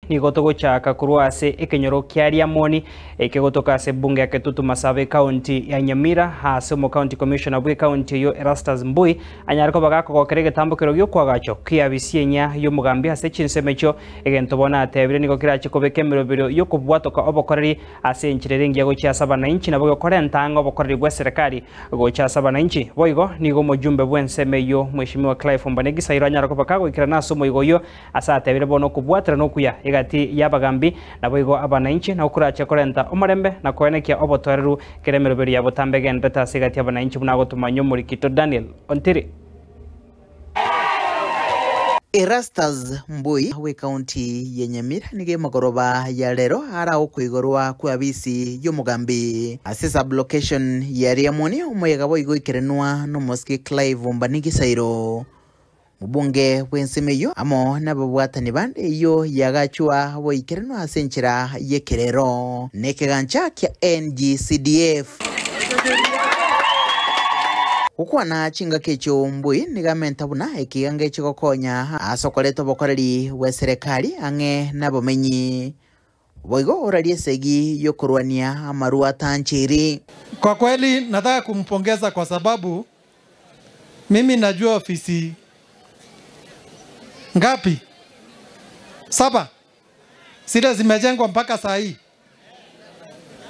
Nigo togochaka korwa ase ekenyoro kia Riamoni ekegotoka ase ebunge ya Kitutu Masaba ekaunti ya Nyamira ase omokaunti commissioner bw'ekaunti eyio Erastus Mbui anyare koba gakogokera egetambokero gi'okwagacho ki'abisi enyia y'omogambi ase chinsemo echio egento bono atebire nigo kerache kobeka emeroberio y'okobwatoka obokoreri ase enchera ere engiya gochia ase abanainchi nabo gekorenta ang'e obokoreri bw'eserekari Gocha ase abananchi. Boigo nigo omojumbe bw'ensemo eyio, Mweshimiwa Clive Ombanegi Sairo anyare koba kagoikerana ase omoigo oyio ase atebire bono okobwaterana okuya egati y'abagambi naboigo abananchi nabo korache korenta omorembe na koenekia obotoereru kera emeroberio ya botambe egenderete ase egati y'abananchi buna agotomanywa omorikito Daniel Ontiri. Erastus Mbui bw'ekaunti ya Nyamira nigo emogoroba ya rero are okoigorwa kw'abisi y'omogambi ase sub-location ya Riamoni omoyega boigo oikeranwa n'omosike Clive Mbanigi Sairo mobunge bw'ensemo eyio amo nababwatani bande eyio yagachwa boikeranwa ase enchera y'ekerero nekegancha kia NGCDF. Gokwana chingaki echio mbui nigo amenta buna ekigango echi gokonya ase okoreta obokoreri bw'eserekari ang'e nabamenyi. Boigo orarie esegi y'okorwania amarwa atanchiri. Kwa kweli nataka kumpongeza kwa sababu mimi najua ofisi ngapi? Saba. Zile zimejengwa mpaka saa hii.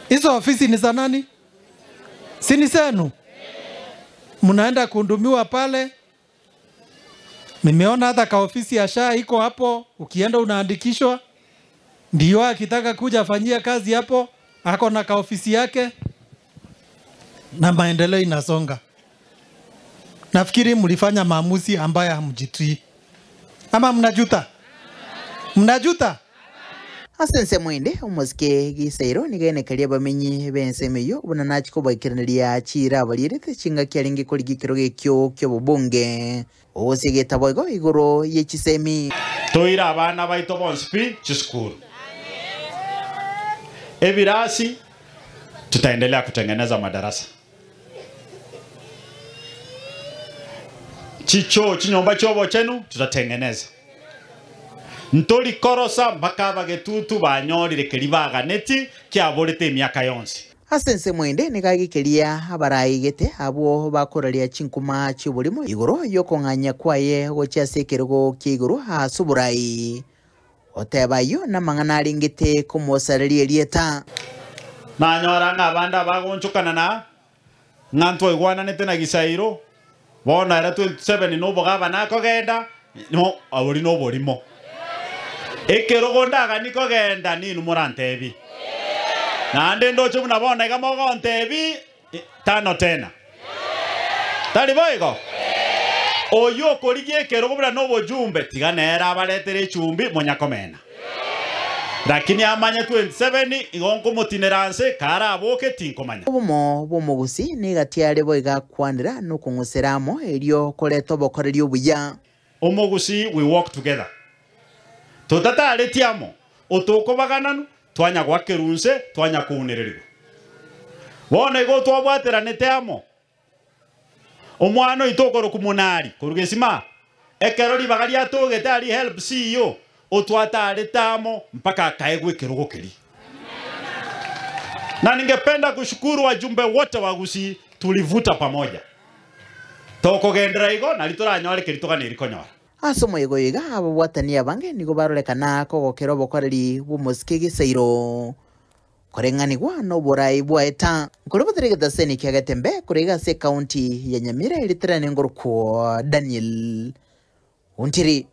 Hizo ofisi ni za nani? Si ni zenu? Mnaenda kuhudumiwa pale. Nimeona hata ka ofisi ya SHA iko hapo, ukienda unaandikishwa. Ndio akitaka kuja afanyia kazi hapo, ako na ka ofisi yake na maendeleo inasonga. Nafikiri mlifanya maamuzi ambayo hamjitii. Ama mnajuta? Mnajuta? Ase ensemo ende, omosike Gisairo nigo aenekeria abamenyi b'ensemo eyio buna nachie kobaikeraneria chiira abarierete chingaki arenge korigia ekerogo ekio ki'obobunge, gose egetabo igo igoro ye chisemi. Toire abana baito bonsi pi chisukuru. Ebirasi tutaendelea kutengeneza madarasa. Chichoo chinyomba chi'obochenu tutatengeneza. Ntori korosa mpaka abagetutu banyorire keria baganeti kiaborete emiaka yonsi. Ase ensemo ende nigo agekeria abaraigete abwo bakoraria chinkuma chi'oborimo igoro y'okong'anyia kwaye gochia ase ekerogo kia igoro ase oborai. Oteba ayio namang'ana arengete komosareria erieta. Nanyora ng'a abande abagonchokana na ng'a ntwaigwananete na Gisairo, bono ere 27 nobogabana akogenda, no oboria noborimo. Ekerogo ndaganie kogenda ninwe morantebie. Naende ndoche buna bono iga mogontebia, tano tena. Tari boigo? Oyio okorigia ekerogo buna nobojumbe, tiga nere abaretere echumbi monyakomena. Lakini amanye 27 igo nkomotinera nse, karaboke tinkomanya. Obomo bw'omogusii negati are boigo akwanera nokong'usera amo erio koreta obokoreri obuya. Omogusii we walk together. Totatareti amo, otokobagananu, twanya goakerwa nse, twanya kounererigwa. Bono igo twabwateranete amo, omwana oito okorokwa Monari korwa Gesima, ekero ribaga riatogete aria help CEO, otwatarete amo mpaka akaegwa ekerogo keria. Na ningependa kushukuru wajumbe wote wa Gusii, tulivuta pamoja. Tokogenderera igo, nari toranyore keria toganeiri konyora. Ase omoyega oyo iga ababwatani abange nigo barorekana kogokera obokoreri bw'omosike Gesairo, koreng'anigwa noborai bwaye ta. Nkorobotera egetaseni kia Getembe korwa iga ase ekaunti ya Nyamira eritere nengorokwo Daniel Ontiri.